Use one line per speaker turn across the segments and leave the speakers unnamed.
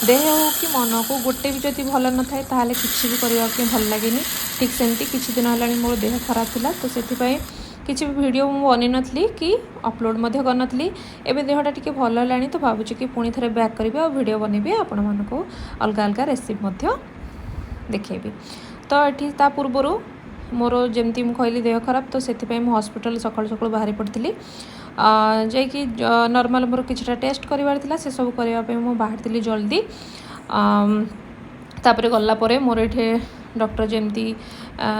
ଦେହ ହଉ କି ମନକୁ ଗୋଟେ ବି ଯଦି ଭଲ ନଥାଏ, ତାହେଲେ କିଛି ବି କରିବା ପାଇଁ ଭଲ ଲାଗେନି। ଠିକ୍ ସେମିତି କିଛି ଦିନ ହେଲାଣି ମୋର ଦେହ ଖରାପ ଥିଲା, ତ ସେଥିପାଇଁ କିଛି ବି ଭିଡ଼ିଓ ମୁଁ ବନେଇ ନଥିଲି କି ଅପଲୋଡ଼ ମଧ୍ୟ କରିନଥିଲି। ଏବେ ଦେହଟା ଟିକେ ଭଲ ହେଲାଣି, ତ ଭାବୁଛି କି ପୁଣି ଥରେ ବ୍ୟାକ୍ କରିବି ଆଉ ଭିଡ଼ିଓ ବନେଇବି, ଆପଣମାନଙ୍କୁ ଅଲଗା ଅଲଗା ରେସିପି ମଧ୍ୟ ଦେଖେଇବି। ତ ଏଠି ତା ପୂର୍ବରୁ ମୋର ଯେମିତି ମୁଁ କହିଲି ଦେହ ଖରାପ, ତ ସେଥିପାଇଁ ମୁଁ ହସ୍ପିଟାଲ ସକାଳୁ ସକାଳୁ ବାହାରି ପଡ଼ିଥିଲି। ଯାଇକି ନର୍ମାଲ ମୋର କିଛିଟା ଟେଷ୍ଟ କରିବାର ଥିଲା, ସେସବୁ କରିବା ପାଇଁ ମୁଁ ବାହାରିଥିଲି ଜଲ୍ଦି। ତାପରେ ଗଲା ପରେ ମୋର ଏଠି ଡକ୍ଟର ଯେମିତି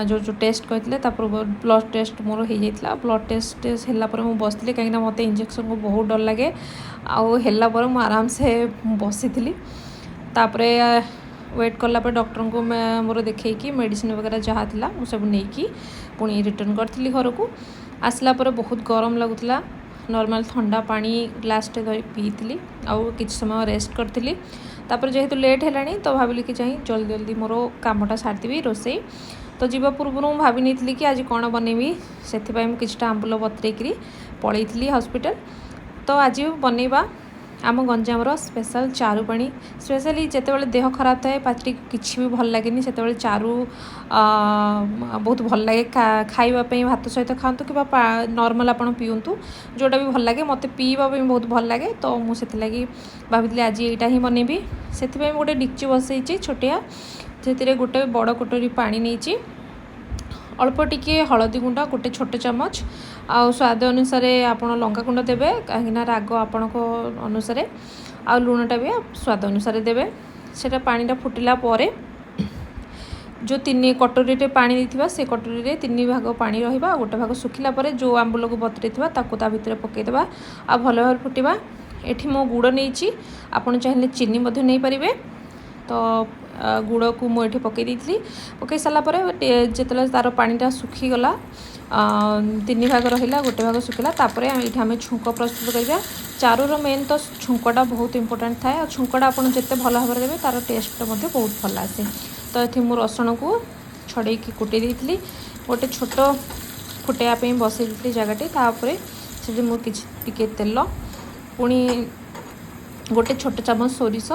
ଯେଉଁ ଯେଉଁ ଟେଷ୍ଟ କହିଥିଲେ, ତା ପୂର୍ବରୁ ବ୍ଲଡ଼ ଟେଷ୍ଟ ମୋର ହେଇଯାଇଥିଲା। ବ୍ଲଡ଼ ଟେଷ୍ଟ ହେଲା ପରେ ମୁଁ ବସିଥିଲି, କାହିଁକିନା ମୋତେ ଇଞ୍ଜେକ୍ସନକୁ ବହୁତ ଡର ଲାଗେ। ଆଉ ହେଲା ପରେ ମୁଁ ଆରାମସେ ବସିଥିଲି। ତାପରେ ୱେଟ୍ କଲା ପରେ ଡକ୍ଟରଙ୍କୁ ମୋର ଦେଖେଇକି ମେଡ଼ିସିନ ବଗେରା ଯାହା ଥିଲା ମୁଁ ସବୁ ନେଇକି ପୁଣି ରିଟର୍ଣ୍ଣ କରିଥିଲି ଘରକୁ। ଆସିଲା ପରେ ବହୁତ ଗରମ ଲାଗୁଥିଲା, ନର୍ମାଲ ଥଣ୍ଡା ପାଣି ଗ୍ଲାସଟେ ଧରି ପିଇଥିଲି ଆଉ କିଛି ସମୟ ରେଷ୍ଟ କରିଥିଲି। ତାପରେ ଯେହେତୁ ଲେଟ୍ ହେଲାଣି, ତ ଭାବିଲି କି ଯାଇ ଜଲ୍ଦି ଜଲ୍ଦି ମୋର କାମଟା ସାରିଦେବି, ରୋଷେଇ। ତ ଯିବା ପୂର୍ବରୁ ମୁଁ ଭାବି ନେଇଥିଲି କି ଆଜି କ'ଣ ବନେଇବି, ସେଥିପାଇଁ ମୁଁ କିଛିଟା ଆମ୍ବୁଲ ବତୁରେଇକିରି ପଳେଇଥିଲି ହସ୍ପିଟାଲ। ତ ଆଜି ବନେଇବା ଆମ ଗଞ୍ଜାମର ସ୍ପେଶାଲ ଚାରୁ ପାଣି। ସ୍ପେଶାଲି ଯେତେବେଳେ ଦେହ ଖରାପ ଥାଏ, ପାଟିକୁ କିଛି ବି ଭଲ ଲାଗେନି, ସେତେବେଳେ ଚାରୁ ବହୁତ ଭଲ ଲାଗେ ଖାଇବା ପାଇଁ। ଭାତ ସହିତ ଖାଆନ୍ତୁ କିମ୍ବା ନର୍ମାଲ ଆପଣ ପିଅନ୍ତୁ, ଯେଉଁଟା ବି ଭଲ ଲାଗେ। ମୋତେ ପିଇବା ପାଇଁ ବହୁତ ଭଲ ଲାଗେ, ତ ମୁଁ ସେଥିଲାଗି ଭାବିଥିଲି ଆଜି ଏଇଟା ହିଁ ବନେଇବି। ସେଥିପାଇଁ ମୁଁ ଗୋଟେ ଡିକ୍ଚି ବସେଇଛି ଛୋଟିଆ, ସେଥିରେ ଗୋଟେ ବଡ଼ କଟୋରୀ ପାଣି ନେଇଛି, ଅଳ୍ପ ଟିକେ ହଳଦୀ ଗୁଣ୍ଡ ଗୋଟେ ଛୋଟ ଚାମଚ, ଆଉ ସ୍ୱାଦ ଅନୁସାରେ ଆପଣ ଲଙ୍କା ଗୁଣ୍ଡ ଦେବେ, କାହିଁକିନା ରାଗ ଆପଣଙ୍କ ଅନୁସାରେ, ଆଉ ଲୁଣଟା ବି ସ୍ୱାଦ ଅନୁସାରେ ଦେବେ। ସେଇଟା ପାଣିଟା ଫୁଟିଲା ପରେ ଯେଉଁ ତିନି କଟୋରୀରେ ପାଣି ଦେଇଥିବା, ସେ କଟୋରୀରେ ତିନି ଭାଗ ପାଣି ରହିବ ଆଉ ଗୋଟେ ଭାଗ ଶୁଖିଲା ପରେ ଯେଉଁ ଆମ୍ବୁଲକୁ ବତୁରେଇଥିବା, ତାକୁ ତା ଭିତରେ ପକାଇଦେବା ଆଉ ଭଲ ଭାବରେ ଫୁଟିବା। ଏଠି ମୁଁ ଗୁଡ଼ ନେଇଛି, ଆପଣ ଚାହିଁଲେ ଚିନି ମଧ୍ୟ ନେଇପାରିବେ। ତ ଗୁଡ଼କୁ ମୁଁ ଏଠି ପକାଇ ଦେଇଥିଲି। ପକାଇ ସାରିଲା ପରେ ଯେତେବେଳେ ତା'ର ପାଣିଟା ଶୁଖିଗଲା, ତିନି ଭାଗ ରହିଲା, ଗୋଟେ ଭାଗ ଶୁଖିଲା, ତାପରେ ଏଇଠି ଆମେ ଛୁଙ୍କ ପ୍ରସ୍ତୁତ କରିବା। ଚାରୁର ମେନ୍ ତ ଛୁଙ୍କଟା ବହୁତ ଇମ୍ପୋର୍ଟାଣ୍ଟ ଥାଏ, ଆଉ ଛୁଙ୍କଟା ଆପଣ ଯେତେ ଭଲ ଭାବରେ ଦେବେ, ତା'ର ଟେଷ୍ଟଟା ମଧ୍ୟ ବହୁତ ଭଲ ଆସେ। ତ ଏଠି ମୁଁ ରସୁଣକୁ ଛଡ଼େଇକି କୁଟି ଦେଇଥିଲି, ଗୋଟେ ଛୋଟ ଫୁଟେଇବା ପାଇଁ ବସେଇ ଦେଇଥିଲି ଜାଗାଟି। ତାପରେ ସେଠି ମୁଁ କିଛି ଟିକେ ତେଲ, ପୁଣି ଗୋଟେ ଛୋଟ ଚାମଚ ସୋରିଷ,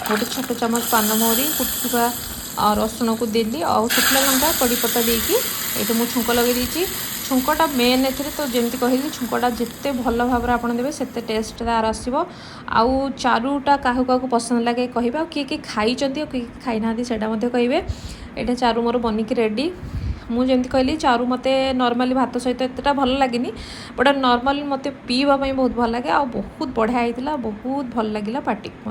ଗୋଟେ ଛୋଟ ଚାମଚ ପାନମହୁରି, କୁଟିଥିବା ରସୁଣକୁ ଦେଲି ଆଉ ଶୁଖିଲା ଲଙ୍କା, କଡ଼ିପତ୍ତା ଦେଇକି ଏଇଠି ମୁଁ ଛୁଙ୍କ ଲଗାଇ ଦେଇଛି। ଛୁଙ୍କଟା ମେନ୍ ଏଥିରେ। ତ ଯେମିତି କହିଲି, ଛୁଙ୍କଟା ଯେତେ ଭଲ ଭାବରେ ଆପଣ ଦେବେ, ସେତେ ଟେଷ୍ଟ ତାର ଆସିବ। ଆଉ ଚାରୁଟା କାହାକୁ କାହାକୁ ପସନ୍ଦ ଲାଗେ କହିବେ, ଆଉ କିଏ କିଏ ଖାଇଛନ୍ତି ଆଉ କିଏ କିଏ ଖାଇନାହାନ୍ତି, ସେଇଟା ମଧ୍ୟ କହିବେ। ଏଇଟା ଚାରୁ ମୋର ବନିକି ରେଡ଼ି। ମୁଁ ଯେମିତି କହିଲି, ଚାରୁ ମୋତେ ନର୍ମାଲି ଭାତ ସହିତ ଏତେଟା ଭଲ ଲାଗେନି, ବଟ୍ ନର୍ମାଲି ମୋତେ ପିଇବା ପାଇଁ ବହୁତ ଭଲ ଲାଗେ। ଆଉ ବହୁତ ବଢ଼ିଆ ହେଇଥିଲା, ବହୁତ ଭଲ ଲାଗିଲା ପାଟିକୁ।